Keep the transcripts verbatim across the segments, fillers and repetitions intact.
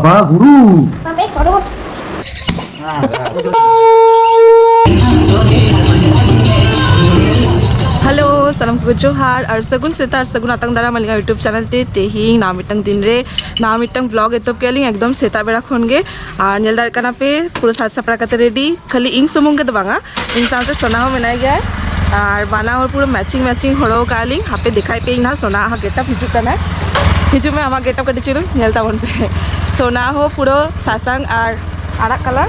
ᱦᱮᱸ, ᱜᱩᱨᱩ᱾ ᱦᱮᱞᱳ, ᱥᱟᱱᱟᱢ ᱠᱚ ᱡᱚᱦᱟᱨ ᱟᱨ ᱥᱟᱹᱜᱩᱱ ᱥᱮᱛᱟᱜ ᱟᱨ ᱥᱟᱹᱜᱩᱱ ᱟᱛᱟᱝ ᱫᱟᱨᱟᱢ ᱟᱹᱞᱤᱧᱟᱜ YouTube ᱪᱮᱱᱮᱞ ᱛᱮ᱾ ᱛᱮᱦᱮᱧ ᱱᱟᱣᱟ ᱢᱤᱫᱴᱟᱝ ᱫᱤᱱ ᱨᱮ ᱱᱟᱣᱟ ᱢᱤᱫᱴᱟᱝ ᱵᱞᱚᱜ ᱮᱛᱚᱦᱚᱵ ᱠᱮᱫᱼᱟ ᱞᱤᱧ ᱮᱠᱫᱚᱢ ᱥᱮᱛᱟᱜ ᱵᱮᱲᱟ ᱠᱷᱚᱱ ᱜᱮ᱾ ᱟᱨ ᱧᱮᱞ ᱫᱟᱲᱮᱭᱟᱜ ᱠᱟᱱᱟ ᱯᱮ ᱯᱩᱨᱟᱹ ᱥᱟᱡᱽ ᱥᱟᱯᱲᱟᱣ ᱠᱟᱛᱮ ᱨᱮᱰᱤ, ᱠᱷᱟᱹᱞᱤ ᱤᱧ ᱥᱩᱢᱩᱝ ᱜᱮ ᱫᱚ ᱵᱟᱝᱟ, ᱤᱧ ᱥᱟᱶᱛᱮ ᱥᱳᱱᱟ ᱦᱚᱸ ᱢᱮᱱᱟᱭ ᱜᱮᱭᱟᱭ᱾ ᱟᱨ ᱵᱟᱱᱟ ᱦᱚᱲ ᱯᱩᱨᱟᱹ ᱢᱮᱪᱤᱝ ᱢᱮᱪᱤᱝ ᱦᱚᱨᱚᱜ ᱟᱠᱟᱫᱼᱟ ᱞᱤᱧ᱾ ᱦᱟᱯᱮ ᱫᱮᱠᱷᱟᱭ ᱯᱮ ᱤᱧ ᱱᱟᱦᱟᱜ, ᱥᱳᱱᱟ ᱟᱜ ᱜᱮᱴᱟᱯ ᱦᱤᱡᱩᱜ ᱠᱟᱱᱟᱭ᱾ ᱦᱤᱡᱩᱜ ᱢᱮ, ᱟᱢᱟᱜ ᱜᱮᱴᱟᱯ ᱠᱟᱹᱴᱤᱡ ᱪᱩᱞᱩᱝ ᱧᱮᱞ ᱛᱟᱵᱚᱱ ᱯᱮ᱾ ᱥᱳᱱᱟ ᱦᱚᱸ ᱯᱩᱨᱟᱹ ᱥᱟᱥᱟᱝ ᱟᱨ ᱟᱨᱟᱜ ᱠᱟᱞᱟᱨ,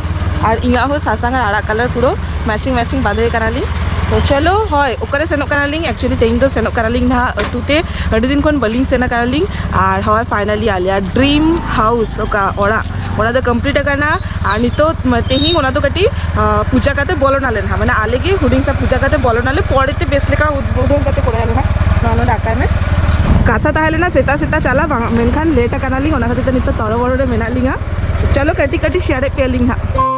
ᱟᱨ ᱤᱧᱟᱹᱜ ᱦᱚᱸ ᱥᱟᱥᱟᱝ ᱟᱨ ᱟᱨᱟᱜ ᱠᱟᱞᱟᱨ ᱯᱩᱨᱟᱹ ᱢᱮᱪᱤᱝ ᱢᱮᱪᱤᱝ ᱵᱟᱸᱫᱮ ᱠᱟᱱᱟᱞᱤᱧ᱾ ᱛᱚ ᱪᱚᱞᱚ, ᱦᱳᱭ, ᱚᱠᱟᱨᱮ ᱥᱮᱱᱚᱜ ᱠᱟᱱᱟᱞᱤᱧ? ᱮᱠᱪᱩᱭᱮᱞᱤ ᱛᱮᱦᱮᱧ ᱫᱚ ᱥᱮᱱᱚᱜ ᱠᱟᱱᱟᱞᱤᱧ ᱱᱟᱦᱟᱜ ᱟᱹᱛᱩ ᱛᱮ᱾ ᱟᱹᱰᱤ ᱫᱤᱱ ᱠᱷᱚᱱ ᱵᱟᱹᱞᱤᱧ ᱥᱮᱱ ᱟᱠᱟᱱᱟᱞᱤᱧ᱾ ᱟᱨ ᱦᱳᱭ, ᱯᱷᱟᱭᱱᱟᱞᱤ ᱟᱞᱮᱭᱟᱜ ᱰᱨᱤᱢ ᱦᱟᱣᱩᱥ, ᱚᱠᱟ ᱚᱲᱟᱜ, ᱚᱱᱟ ᱫᱚ ᱠᱚᱢᱯᱞᱤᱴ ᱟᱠᱟᱱᱟ᱾ ᱟᱨ ᱱᱤᱛᱚᱜ ᱢᱟ-, ᱛᱮᱦᱮᱧ ᱚᱱᱟ ᱫᱚ ᱠᱟᱹᱴᱤᱡ, ᱟ, ᱯᱩᱡᱟ ᱠᱟᱛᱮ ᱵᱚᱞᱚᱱᱟᱞᱮ ᱱᱟᱦᱟᱜ, ᱢᱟᱱᱮ ᱟᱞᱮ ᱜᱮ ᱦᱩᱰᱤᱧ ᱥᱟ ᱯᱩᱡᱟ ᱠᱟᱛᱮ ᱵᱚᱞᱚᱱᱟᱞᱮ, ᱯᱚᱨᱮ ᱛᱮ ᱵᱮᱥ ᱞᱮᱠᱟ ᱩᱫᱵᱳᱫᱚᱱ ᱠᱟᱛᱮ ᱠᱚᱨᱟᱣ ᱟᱞᱮ ᱱᱟᱦᱟᱜ᱾ ᱱᱚᱣᱟ ᱱᱚᱰᱮ ᱟᱠᱟᱭ ᱢᱮ᱾ ᱠᱟᱛᱷᱟ ᱛᱟᱦᱮᱸ ᱞᱮᱱᱟ ᱥᱮᱛᱟᱜ ᱥᱮᱛᱟᱜ ᱪᱟᱞᱟᱜ, ᱵᱟᱝ, ᱢᱮᱱᱠᱷᱟᱱ ᱞᱮᱴ ᱟᱠᱟᱱᱟᱞᱤᱧ, ᱚᱱᱟ ᱠᱷᱟᱹᱛᱤᱨ ᱛᱮ ᱱᱤᱛᱚᱜ ᱛᱚᱨᱚ ᱵᱚᱨᱚ ᱨᱮ ᱢᱮᱱᱟᱜ ᱞᱤᱧᱟ᱾ ᱪᱚᱞᱚ, ᱠᱟᱹᱴᱤᱡ ᱠᱟᱹᱴᱤᱡ ᱥᱮᱭᱟᱨᱮᱫ ᱯᱮᱭᱟᱞᱤᱧ ᱱᱟᱦᱟᱜ᱾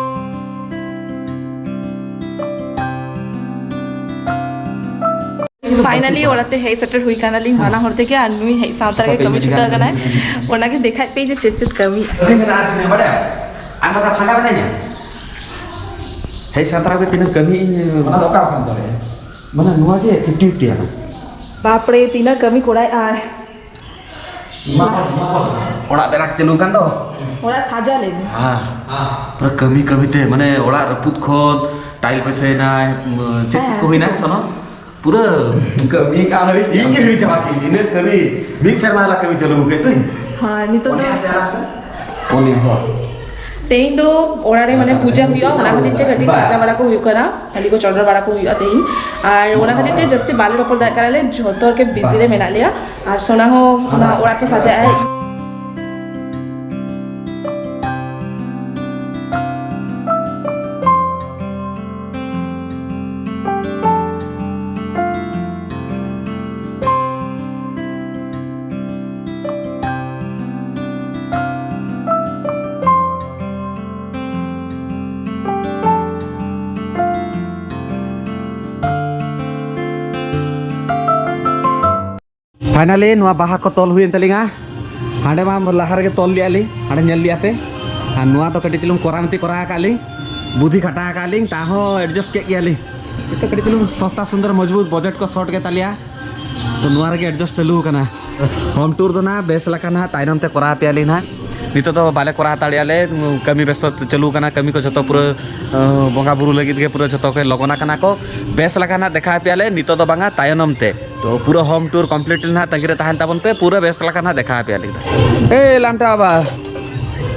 ᱯᱷᱟᱭᱱᱟᱞᱤ ᱚᱲᱟᱜ ᱛᱮ ᱦᱮᱡ ᱥᱮᱴᱮᱨ ᱦᱩᱭ ᱠᱟᱱᱟᱞᱤᱧ ᱵᱟᱱᱟ ᱦᱚᱲ ᱛᱮᱜᱮ, ᱟᱨ ᱱᱩᱭ ᱦᱮᱡ ᱥᱟᱶᱛᱟ ᱨᱮᱜᱮ ᱠᱟᱹᱢᱤ ᱪᱷᱩᱴᱟᱹᱣ ᱠᱟᱱᱟᱭ᱾ ᱚᱱᱟᱜᱮ ᱫᱮᱠᱷᱟᱭ ᱯᱮ ᱡᱮ ᱪᱮᱫ ᱪᱮᱫ ᱠᱟᱹᱢᱤ᱾ ᱟᱨ ᱱᱚᱝᱠᱟ ᱯᱷᱟᱸᱠᱟ ᱢᱮᱱᱟᱧᱟ᱾ ᱦᱮᱡ ᱥᱟᱶᱛᱟ ᱨᱮᱜᱮ ᱛᱤᱱᱟᱹᱜ ᱠᱟᱹᱢᱤ ᱤᱧ ᱚᱱᱟ ᱫᱚ ᱚᱠᱟ ᱠᱷᱚᱱ ᱫᱚ ᱞᱟᱹᱭᱟ? ᱢᱟᱱᱮ ᱱᱚᱣᱟ ᱜᱮ ᱮᱠᱴᱤᱵᱷᱤᱴᱤ ᱟᱨ ᱵᱟᱯᱨᱮ, ᱛᱤᱱᱟᱹᱜ ᱠᱟᱹᱢᱤ ᱠᱚᱨᱟᱭ ᱟᱭ᱾ ᱚᱲᱟᱜ ᱵᱮᱱᱟᱣ ᱪᱟᱹᱞᱩ ᱠᱟᱱ ᱫᱚ᱾ ᱚᱲᱟᱜ ᱥᱟᱡᱟ ᱞᱮ ᱢᱮ᱾ ᱦᱮᱸ᱾ ᱯᱩᱨᱟᱹ ᱠᱟᱹᱢᱤ ᱠᱟᱹᱢᱤ ᱛᱮ, ᱢᱟᱱᱮ, ᱚᱲᱟᱜ ᱨᱟᱹᱯᱩᱫ ᱠᱷᱚᱱ ᱴᱟᱭᱤᱞ ᱵᱟᱹᱭᱥᱟᱹᱣ ᱮᱱᱟᱭ, ᱪᱮᱫ ᱪᱮᱫ ᱠᱚ ᱦᱮᱸ᱾ ᱦᱩᱭᱱᱟ, ᱥᱚᱱᱚ? ᱯᱩᱨᱟᱹ ᱠᱟᱹᱢᱤ ᱠᱟᱱ ᱦᱟᱹᱵᱤᱡ ᱤᱧ ᱜᱮ ᱦᱤᱲᱤᱧ ᱪᱟᱵᱟ ᱠᱮᱫ ᱤᱧ᱾ ᱤᱱᱟᱹ ᱠᱟᱹᱢᱤ ᱢᱤᱫ ᱥᱮᱨᱢᱟ ᱞᱮᱠᱟ ᱠᱟᱹᱢᱤ ᱪᱟᱹᱞᱩ ᱠᱮᱫ ᱛᱤᱧ᱾ ᱦᱮᱸ, ᱱᱤᱛᱚᱜ ᱫᱚ ᱩᱱᱤ ᱦᱚᱲ᱾ ᱛᱮᱦᱮᱧ ᱫᱚ ᱚᱲᱟᱜ ᱨᱮ, ᱢᱟᱱᱮ, ᱯᱩᱡᱟᱹ ᱦᱩᱭᱩᱜᱼᱟ, ᱚᱱᱟ ᱠᱷᱟᱹᱛᱤᱨ ᱛᱮ ᱠᱟᱹᱴᱤᱡ ᱵᱟᱥ᱾ ᱥᱟᱡᱟ ᱵᱟᱲᱟ ᱠᱚ ᱦᱩᱭᱩᱜ ᱠᱟᱱᱟ, ᱦᱟᱺᱰᱤ ᱠᱚ ᱪᱚᱰᱚᱨ ᱵᱟᱲᱟ ᱠᱚ ᱦᱩᱭᱩᱜᱼᱟ ᱛᱮᱦᱮᱧ᱾ ᱟᱨ ᱚᱱᱟ ᱠᱷᱟᱹᱛᱤᱨ ᱛᱮ ᱡᱟᱹᱥᱛᱤ ᱵᱟᱞᱮ ᱨᱚᱯᱚᱲ ᱫᱟᱲᱮᱭᱟᱜ ᱠᱟᱱᱟᱞᱮ, ᱡᱷᱚᱛᱚ ᱦᱚᱲ ᱜᱮ ᱵᱤᱡᱤ ᱨᱮ ᱵᱟᱥ᱾ ᱢᱮᱱᱟᱜ ᱞᱮᱭᱟ᱾ ᱟᱨ ᱥᱳᱱᱟ ᱦᱚᱸ ᱚᱱᱟ ᱚᱲᱟᱜ ᱠᱚ ᱥᱟᱡᱟᱭᱮᱫᱼᱟ᱾ ᱯᱷᱟᱭᱱᱟᱞᱤ ᱱᱚᱣᱟ ᱵᱟᱦᱟ ᱠᱚ ᱛᱚᱞ ᱦᱩᱭᱮᱱ ᱛᱟᱹᱞᱤᱧᱟ᱾ ᱦᱟᱸᱰᱮ ᱢᱟ ᱞᱟᱦᱟ ᱨᱮᱜᱮ ᱛᱚᱞ ᱞᱮᱜᱼᱟ ᱞᱤᱧ, ᱦᱟᱸᱰᱮ ᱧᱮᱞ ᱞᱮᱜᱼᱟ ᱯᱮ᱾ ᱟᱨ ᱱᱚᱣᱟ ᱫᱚ ᱠᱟᱹᱴᱤᱡ ᱪᱩᱞᱩᱝ ᱠᱚᱨᱟᱢ ᱛᱮ ᱠᱚᱨᱟᱣ ᱟᱠᱟᱫ ᱞᱤᱧ, ᱵᱩᱫᱷᱤ ᱠᱷᱟᱴᱟᱣ ᱟᱠᱟᱫ ᱞᱤᱧ, ᱛᱟᱦᱚᱸ adjust ᱠᱮᱫ ᱜᱮᱭᱟ ᱞᱤᱧ᱾ ᱱᱤᱛᱚᱜ ᱠᱟᱹᱴᱤᱡ ᱪᱩᱞᱩᱝ ᱥᱚᱥᱛᱟ ᱥᱩᱱᱫᱚᱨ ᱢᱚᱡᱽᱵᱩᱛ budget ᱠᱚ short ᱜᱮ ᱛᱟᱞᱮᱭᱟ, ᱛᱚ ᱱᱚᱣᱟ ᱨᱮᱜᱮ adjust ᱪᱟᱹᱞᱩ ᱟᱠᱟᱱᱟ᱾ Home tour ᱫᱚ ᱱᱟᱦᱟᱜ ᱵᱮᱥ ᱞᱮᱠᱟ ᱱᱟᱦᱟᱜ ᱛᱟᱭᱱᱚᱢ ᱛᱮ ᱠᱚᱨᱟᱣ ᱟᱯᱮᱭᱟ ᱞᱤᱧ ᱱᱟᱦᱟᱜ᱾ ᱱᱤᱛᱚᱜ ᱫᱚ ᱵᱟᱞᱮ ᱠᱚᱨᱟᱣ ᱦᱟᱛᱟᱲᱮᱜᱼᱟ ᱞᱮ, ᱠᱟᱹᱢᱤ ᱵᱮᱥᱛᱚ ᱪᱟᱹᱞᱩ ᱟᱠᱟᱱᱟ, ᱠᱟᱹᱢᱤ ᱠᱚ ᱡᱚᱛᱚ ᱯᱩᱨᱟᱹ, ᱟᱸ, ᱵᱚᱸᱜᱟ ᱵᱩᱨᱩ ᱞᱟᱹᱜᱤᱫ ᱜᱮ ᱯᱩᱨᱟᱹ ᱡᱚᱛᱚ ᱠᱚ ᱞᱚᱜᱚᱱ ᱟᱠᱟᱱᱟ ᱠᱚ᱾ ᱵᱮᱥ ᱞᱮᱠᱟ ᱱᱟᱦᱟᱜ ᱫᱮᱠᱷᱟᱣ ᱟᱯᱮᱭᱟ ᱞᱮ ᱱᱤᱛᱚᱜ ᱫᱚ ᱵᱟᱝᱟ, ᱛᱟᱭᱱᱚᱢ ᱛᱮ᱾ ᱛᱚ ᱯᱩᱨᱟᱹ home tour complete ᱱᱟᱦᱟᱜ ᱛᱟᱺᱜᱤ ᱨᱮ ᱛᱟᱦᱮᱱ ᱛᱟᱵᱚᱱ ᱯᱮ, ᱯᱩᱨᱟᱹ ᱵᱮᱥ ᱞᱮᱠᱟ ᱱᱟᱦᱟᱜ ᱫᱮᱠᱷᱟᱣ ᱟᱯᱮᱭᱟ ᱞᱤᱧ᱾ ᱮᱭ ᱞᱟᱱᱴᱟ ᱵᱟᱵᱟ,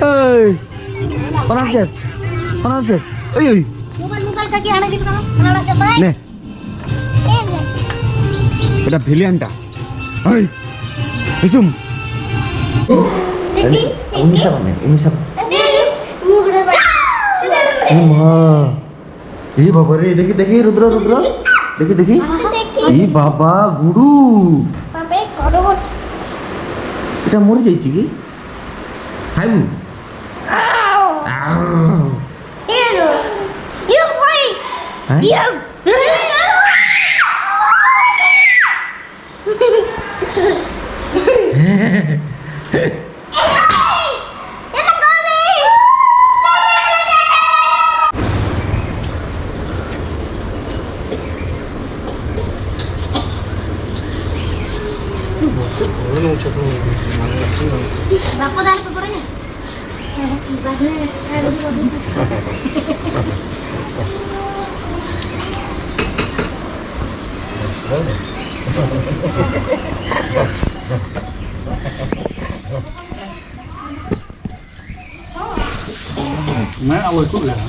ᱮᱭ, ᱚᱱᱟ ᱪᱮᱫ? ᱚᱱᱟ ᱪᱮᱫ? ᱮᱭ, ᱮᱭ᱾ ᱢᱳᱵᱟᱭᱤᱞ, ᱢᱳᱵᱟᱭᱤᱞ ᱠᱟᱹᱠᱤ ᱟᱲᱟᱜ ᱜᱤᱰᱤ ᱠᱟᱜ ᱢᱮ, ᱚᱱᱟ ᱟᱲᱟᱜ ᱪᱟᱵᱟᱭ᱾ ᱱᱮ᱾ ᱮᱭ ᱱᱮ᱾ ᱮᱴᱟ ᱵᱷᱤᱞᱤᱭᱟᱱᱴᱟ᱾ ᱮᱭ, ᱦᱤᱥᱩᱢ᱾ ᱫᱮᱠᱷᱤ, ᱩᱱᱤ ᱥᱟᱵ ᱢᱮ, ᱩᱱᱤ ᱥᱟᱵ᱾ ᱢᱩ ᱨᱮ ᱵᱟᱭ᱾ ᱮ ᱢᱟ᱾ ᱮ ᱵᱟᱵᱟ ᱨᱮ, ᱫᱮᱠᱷᱤ, ᱫᱮᱠᱷᱤ, ᱨᱩᱫᱨᱚ, ᱨᱩᱫᱨᱚ᱾ ᱫᱮᱠᱷᱤ, ᱫᱮᱠᱷᱤ᱾ ᱫᱮᱠᱷᱤ᱾ ᱮ ᱵᱟᱵᱟ, ᱜᱩᱰᱩ᱾ ᱵᱟᱯᱮ ᱠᱚᱰᱚ᱾ ᱮᱴᱟ ᱢᱚᱨᱤ ᱡᱟᱭᱪᱤ ᱠᱤ? ᱦᱟᱭ ᱵᱩ᱾ ᱟᱣ᱾ ᱟᱣ᱾ ᱤᱭᱟᱹ ᱱᱚ᱾ ᱤᱭᱟᱹ ᱵᱷᱟᱭ᱾ ᱦᱮᱸ? ᱤᱭᱟᱹ᱾ ᱵᱟᱠᱚ ᱫᱟᱞ ᱠᱚ ᱵᱟᱲᱟᱭᱟ? ᱢᱮ ᱟᱞᱚᱭ ᱠᱚ ᱞᱟᱹᱭᱟ᱾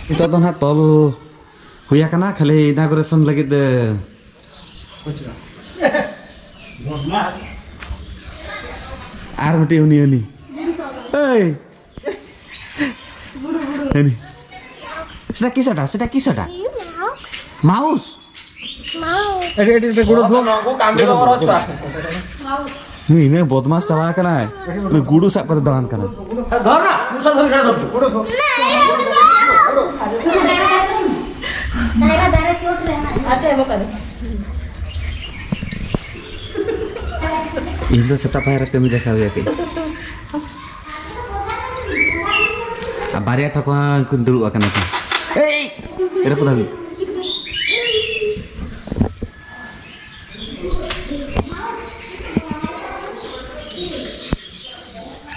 ᱱᱤᱛᱚᱜ ᱫᱚ ᱱᱟᱦᱟᱜ ᱛᱚᱞ ᱦᱩᱭ ᱟᱠᱟᱱᱟ, ᱠᱷᱟᱹᱞᱤ inauguration ᱞᱟᱹᱜᱤᱫ, ᱮ, ᱟᱨ ᱢᱤᱫᱴᱤᱡ ᱩᱱᱤ, ᱩᱱᱤ᱾ ᱮᱭ! ᱩᱱᱤ᱾ সেটা কিসটা? সেটা কিসটা? মাউস? মাউস। এটা, এটা, এটা গোড়ো ধো। ᱱᱩᱭ ᱤᱱᱟᱹ ᱵᱚᱫᱢᱟᱥ ᱪᱟᱵᱟ ᱟᱠᱟᱱᱟᱭ᱾ ᱩᱱᱤ ᱜᱩᱰᱩ ᱥᱟᱵ ᱠᱟᱛᱮ ᱫᱟᱬᱟᱱ ᱠᱟᱱᱟ᱾ ধর না, মশা ধরে ফেলে ধরছো। গোড়ো ধো। ᱤᱧ ᱫᱚ ᱥᱮᱛᱟᱜ ᱯᱟᱭᱟᱨ ᱨᱮ ᱠᱟᱹᱢᱤ ᱫᱮᱠᱷᱟᱣ ᱜᱮᱭᱟ ᱠᱟᱹᱡ᱾ ᱟᱨ ᱵᱟᱨᱭᱟ ᱴᱷᱟᱠᱩᱨ ᱦᱚᱸ ᱩᱱᱠᱤᱱ ᱫᱩᱲᱩᱵ ᱟᱠᱟᱱᱟ ᱠᱤᱱ᱾ ᱮᱭ! ᱨᱟᱹᱯᱩᱫ ᱦᱟᱹᱵᱤᱡ᱾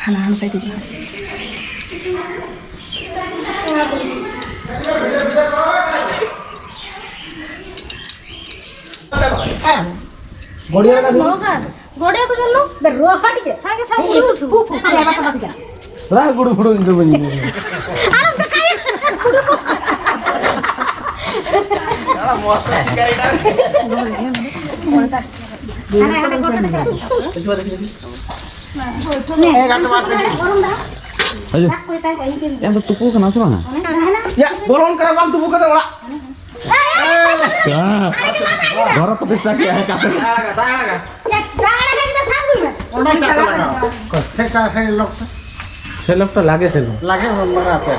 ᱦᱟᱱᱟ ᱦᱟᱱᱟ ᱥᱟᱭᱤᱰ ᱤᱫᱤ ᱢᱮ᱾ ᱜᱚᱲᱤᱭᱟ ᱨᱮ ᱱᱚᱜᱟ, ᱜᱚᱲᱤᱭᱟ ᱠᱚ ᱪᱟᱞᱩ, ᱵᱮ ᱨᱚᱦᱟᱴ ᱜᱮ, ᱥᱟᱸᱜᱮ ᱥᱟᱸᱜᱮ ᱩᱴᱷᱩ᱾ ᱨᱟ ᱜᱩᱲᱩ ᱜᱩᱲᱩ ᱤᱧ ᱫᱚ ᱵᱟᱹᱧ ᱧᱮᱞ᱾ ᱟᱨ ᱫᱟᱠᱟᱭ ᱜᱩᱲᱩ ᱜᱩᱲᱩ᱾ ᱦᱟᱱᱮ ᱦᱟᱸᱰᱮ ᱠᱚ ᱦᱟᱸᱰᱮ ᱠᱚ᱾ ᱦᱤᱡᱩᱜ᱾ ᱮ, ᱜᱟᱛᱮ ᱵᱟᱨ ᱯᱮ ᱫᱤᱱ᱾ ᱟᱭᱳ, ᱮᱢ ᱫᱚ ᱛᱩᱯᱩ ᱠᱟᱱᱟ ᱥᱮ ᱵᱟᱝᱟ? ᱭᱟ, ᱵᱚᱞᱚᱱ ᱠᱟᱱᱟ ᱵᱟᱢ ᱛᱩᱯᱩ ᱠᱟᱛᱮ ᱚᱲᱟᱜ᱾ ᱦᱮᱸ, ᱜᱷᱚᱨ ᱯᱨᱚᱛᱤᱥᱴᱷᱟ ᱠᱮᱜᱼᱟ ᱠᱟᱛᱮ᱾ ᱚᱸᱰᱮ ᱪᱟᱞᱟᱜ ᱠᱟᱱᱟ᱾ ᱴᱷᱮᱠᱟ ᱦᱮᱡ ᱞᱚᱠ᱾ ᱥᱮᱞᱚᱠ ᱛᱚ ᱞᱟᱜᱮ ᱥᱮᱞᱚᱠ᱾ ᱞᱟᱜᱮ ᱢᱟᱨᱟ ᱯᱮ᱾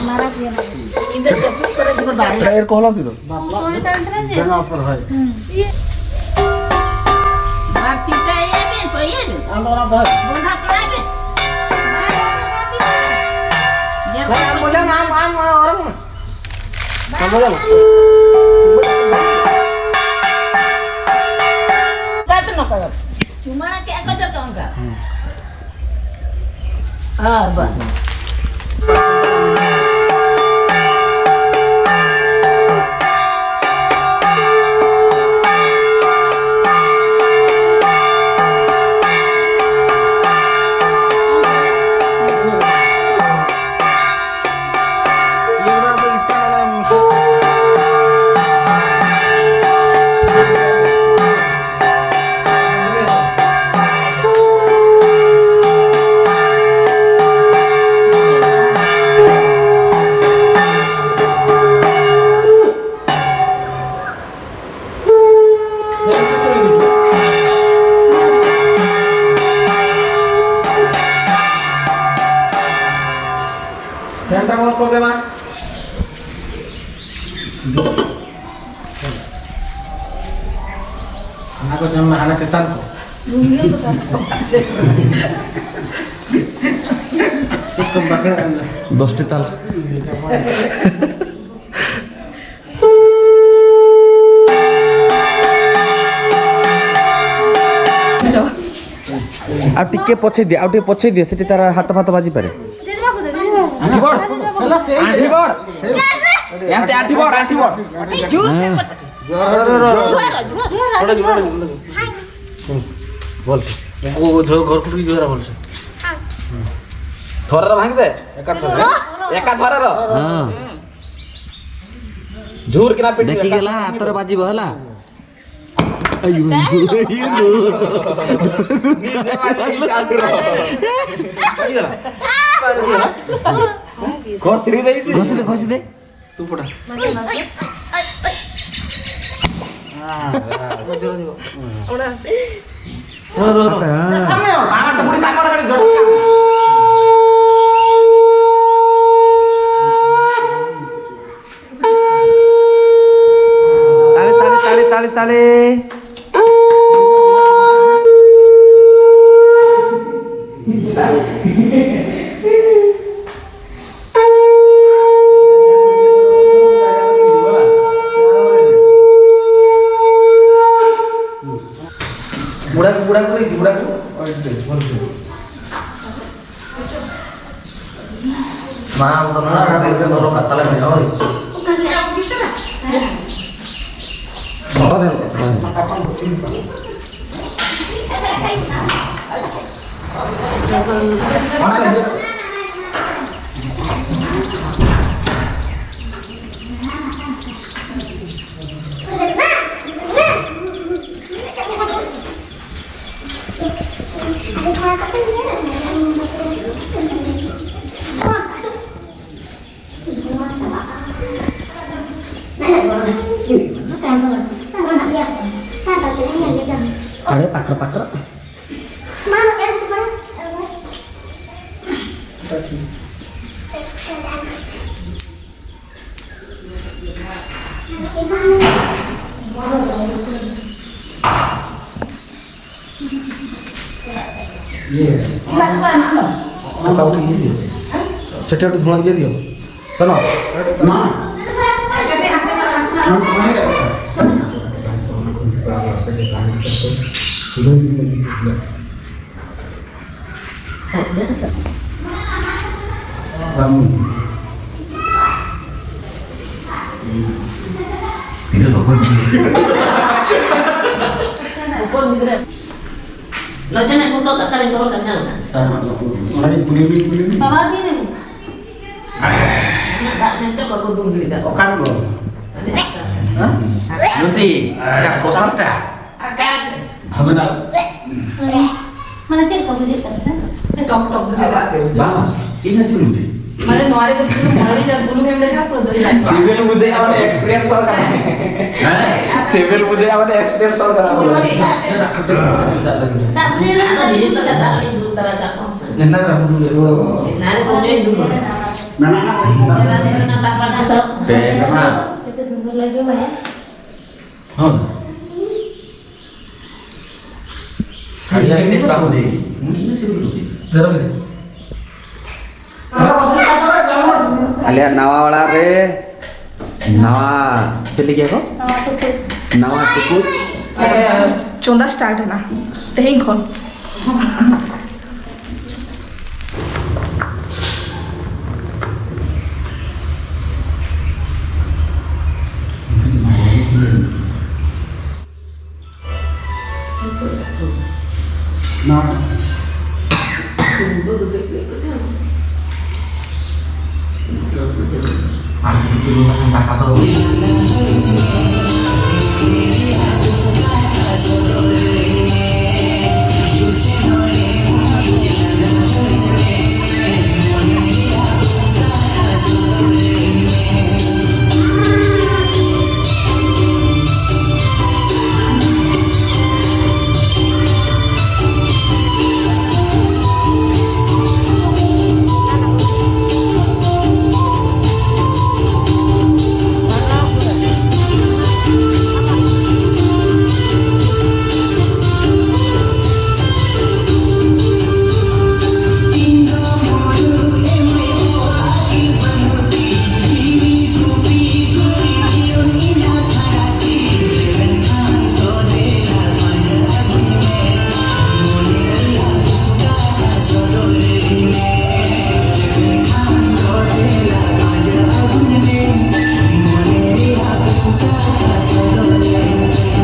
ᱢᱟᱨᱟ ᱯᱮ᱾ ᱧᱤᱫᱟᱹ ᱡᱟᱹᱯᱩᱫ ᱠᱚᱨᱮ ᱡᱩᱫᱤ ᱫᱟᱜ ᱮᱨ ᱠᱚ ᱦᱚᱞᱟ ᱛᱤᱫᱚ᱾ ᱵᱟᱯᱞᱟ ᱡᱟᱸᱜᱟ ᱯᱚᱨ ᱦᱚᱭ᱾ ᱵᱟᱨ ᱪᱤᱱᱛᱟ ᱤᱭᱟᱹ ᱵᱤᱱ, ᱯᱟᱹᱭᱟᱹ ᱵᱤᱱ᱾ ᱟᱢ ᱫᱚ ᱚᱱᱟ ᱫᱚ ᱦᱚᱭ᱾ ᱵᱚᱸᱫᱷᱟ ᱯᱟᱲᱟ ᱵᱤᱱ᱾ ᱵᱟᱨ ᱵᱚᱸᱫᱷᱟ ᱯᱟᱲᱟ ᱵᱤᱱ᱾ ᱟᱢ ᱵᱚᱡᱟ ᱟᱢ, ᱟᱢ, ᱟᱢ ᱚᱨᱚᱝ ᱢᱮ᱾ ᱟᱢ ᱵᱚᱡᱟ ᱟᱢ᱾ ᱠᱟᱛ ᱱᱚᱠᱟ᱾ ᱪᱩᱢᱟᱹᱲᱟ ᱠᱮᱜᱼᱟ ᱠᱚ ᱡᱚᱛᱚ ᱚᱱᱠᱟ᱾ ᱦᱩᱸ᱾ ᱟᱨ ᱵᱟᱝ᱾ Fanta mau kau kemana? ᱦᱟᱱᱟ ᱠᱚ ᱡᱚᱢ ᱢᱮ, ᱦᱟᱱᱟ ᱪᱮᱛᱟᱱ ᱠᱚ᱾ ᱪᱮᱫ ᱠᱚᱢ ᱵᱟᱠᱷᱮᱲ ᱠᱟᱱ ᱫᱚ? ᱫᱚᱥᱴᱤ ᱛᱟᱞ᱾ ଆଉ ଟିକେ ପଛେଇ ଦିଅ, ଆଉ ଟିକେ ପଛେଇ ଦିଅ, ସେଠି ତାର ହାତ ଫାତ ବାଜିପାରେ। ଆଣ୍ଠି ବଡ଼। ଆଣ୍ଠି ବଡ଼। ଏମିତି ଆଣ୍ଠି ବଡ଼, ଆଣ୍ଠି ବଡ଼। ଜୋର ସେ ହଁ। ପଚାର। ଜୋର, ଜୋର, ଜୋର। ଜୋର, ଜୋର। ଭଲ। ଓ, ଓ, ଝ-, ଘର ଖୁଟୁକି ଜୋର ଭଲସେ। ଥରର ଭାଙ୍ଗିଦେ। ଏକା ଥର। ଏକା ଥରର। ହଁ। ଜୋର କିନା ପିଟି। ଦେଖିକି ହେଲା, ହାତରେ ବାଜିବ ହେଲା। ଆୟୁ, ଆୟୁ, ଆୟୁ, ଆୟୁ। ଘଷି ଦେଇଛି। ଘଷି ଦେ, ଘଷି ଦେ। ତୁ ପଟା। ତାଳି, ତାଳି, ତାଳି, ତାଳି, ତାଳି। ବୁଢ଼ାକୁ, ବୁଢ଼ାକୁ ଦେଇଛି, ବୁଢ଼ାକୁ। ମା, ଆମର ମା, ଏତେ ଭଲ ପାତାଳ ମେଘ। ᱟᱨᱮ ᱯᱟᱠᱲ ᱯᱟᱠᱲ᱾ ᱤᱭᱟᱹ, ᱢᱚᱴᱟᱢᱩᱴᱤ ᱤᱭᱟᱹ ᱫᱤᱭᱳ᱾ ᱥᱮᱴᱮᱨ ᱛᱷᱚᱲᱟ ᱤᱭᱟᱹ ᱫᱤᱭᱳ᱾ ᱥᱮᱱᱚᱜ᱾ ᱢᱟ᱾ ᱛᱤᱱᱟᱹᱜ ᱞᱚᱜᱚᱱ᱾ ᱦᱚᱯᱚᱱ ᱜᱤᱫᱽᱨᱟᱹ᱾ ᱞᱚᱡᱚᱱᱟᱜ ᱜᱚᱴᱚ ᱠᱟᱛᱷᱟ ᱨᱮ ᱫᱚᱦᱚ ᱠᱟᱛᱷᱟ ᱞᱮᱠᱟ᱾ ᱚᱱᱟᱜᱮ ᱠᱩᱞᱤ ᱢᱮ, ᱠᱩᱞᱤ ᱢᱮ᱾ ᱵᱟᱵᱟ ᱛᱤᱨᱮ? ᱫᱟᱜ ᱢᱮᱱᱛᱮ ᱵᱟᱠᱚ ᱫᱩᱞ ᱞᱮᱫᱟ᱾ ᱚᱠᱟᱱ ᱠᱚ? ᱦᱮᱸ? ᱡᱩᱫᱤ ᱮᱴᱟᱜ ᱯᱚᱥᱟᱨ ᱴᱟ᱾ ᱟᱨ ᱠᱟᱴ᱾ ᱦᱟᱢᱮᱫᱟ᱾ ᱢᱟᱱᱮ ᱪᱮᱫ ᱞᱮᱠᱟ ᱵᱩᱡᱷᱟᱹᱜ ᱠᱟᱱᱟ ᱥᱮ? ᱴᱚᱠ ᱴᱚᱠ ᱵᱩᱡᱷᱟᱹᱜ ᱠᱟᱱᱟ᱾ ᱵᱟᱝ, ᱤᱧ ᱦᱚᱸ ᱥᱤᱵᱤᱞ ᱵᱩᱡᱷᱟᱹᱜ᱾ ᱢᱟᱱᱮ ᱱᱚᱣᱟ ᱨᱮ ᱡᱩᱫᱤ ᱢᱟᱹᱨᱤᱪ ᱟᱨ ᱵᱩᱞᱩᱝ ᱮᱢ ᱞᱮᱠᱷᱟᱱ ᱯᱩᱨᱟᱹ ᱫᱚᱭ ᱞᱟᱜᱟᱜᱼᱟ᱾ ᱥᱤᱵᱤᱞ ᱵᱩᱡᱷᱟᱹᱜᱼᱟ, ᱢᱟᱱᱮ experience ᱦᱚᱲ ᱠᱟᱱᱟ᱾ ᱦᱮᱸ? ᱥᱤᱵᱤᱞ ᱵᱩᱡᱷᱟᱹᱜᱼᱟ, ᱢᱟᱱᱮ experience ᱦᱚᱲ ᱠᱟᱱᱟ ᱵᱚᱞᱮ᱾ ᱫᱟᱜ ᱵᱩᱞᱩᱝ ᱮᱢ ᱟᱫᱚ ᱞᱮᱠᱷᱟᱱ ᱱᱤᱡᱮ ᱛᱮᱜᱮ ᱫᱟᱜ ᱞᱤᱧ ᱫᱩᱞ ᱛᱟᱨᱟ ᱠᱟᱜ ᱠᱚᱣᱟ ᱥᱮ᱾ ᱱᱮᱛᱟᱨ ᱟᱵᱚ ᱫᱚ ᱮᱱᱟᱱ ᱨᱮ ᱯᱩᱡᱟᱹᱭ ᱫᱩᱞ᱾ ᱢᱮᱱᱟᱜᱼᱟ᱾ ᱮᱱᱟᱱ ᱨᱮ ᱫᱟᱜ ᱵᱟᱝ ᱫᱩᱞ᱾ ᱯᱮ ᱠᱟᱱᱟ᱾ ᱦᱳᱭ᱾ ᱟᱹᱰᱤ ᱟᱸᱴ ᱴᱮᱥᱴ ᱵᱟᱠᱚ ᱞᱟᱹᱭ᱾ ᱦᱩᱸ, ᱤᱱᱟᱹ ᱥᱤᱵᱤᱞ ᱠᱚᱜᱮ᱾ ᱟᱞᱮᱭᱟᱜ ᱱᱟᱣᱟ ᱚᱲᱟᱜ ᱨᱮ ᱱᱟᱣᱟ ᱪᱮᱫ ᱞᱟᱹᱭ ᱜᱮᱭᱟ ᱠᱚ? ᱱᱟᱣᱟ ᱴᱩᱠᱩᱡ᱾ ᱱᱟᱣᱟ ᱴᱩᱠᱩᱡ᱾ ᱪᱚᱸᱫᱟ ᱥᱴᱟᱨᱴ ᱮᱱᱟ ᱛᱮᱦᱮᱧ ᱠᱷᱚᱱ᱾ ᱟᱨ ᱠᱤᱪᱷᱩ ᱫᱟᱠᱟ ᱫᱚ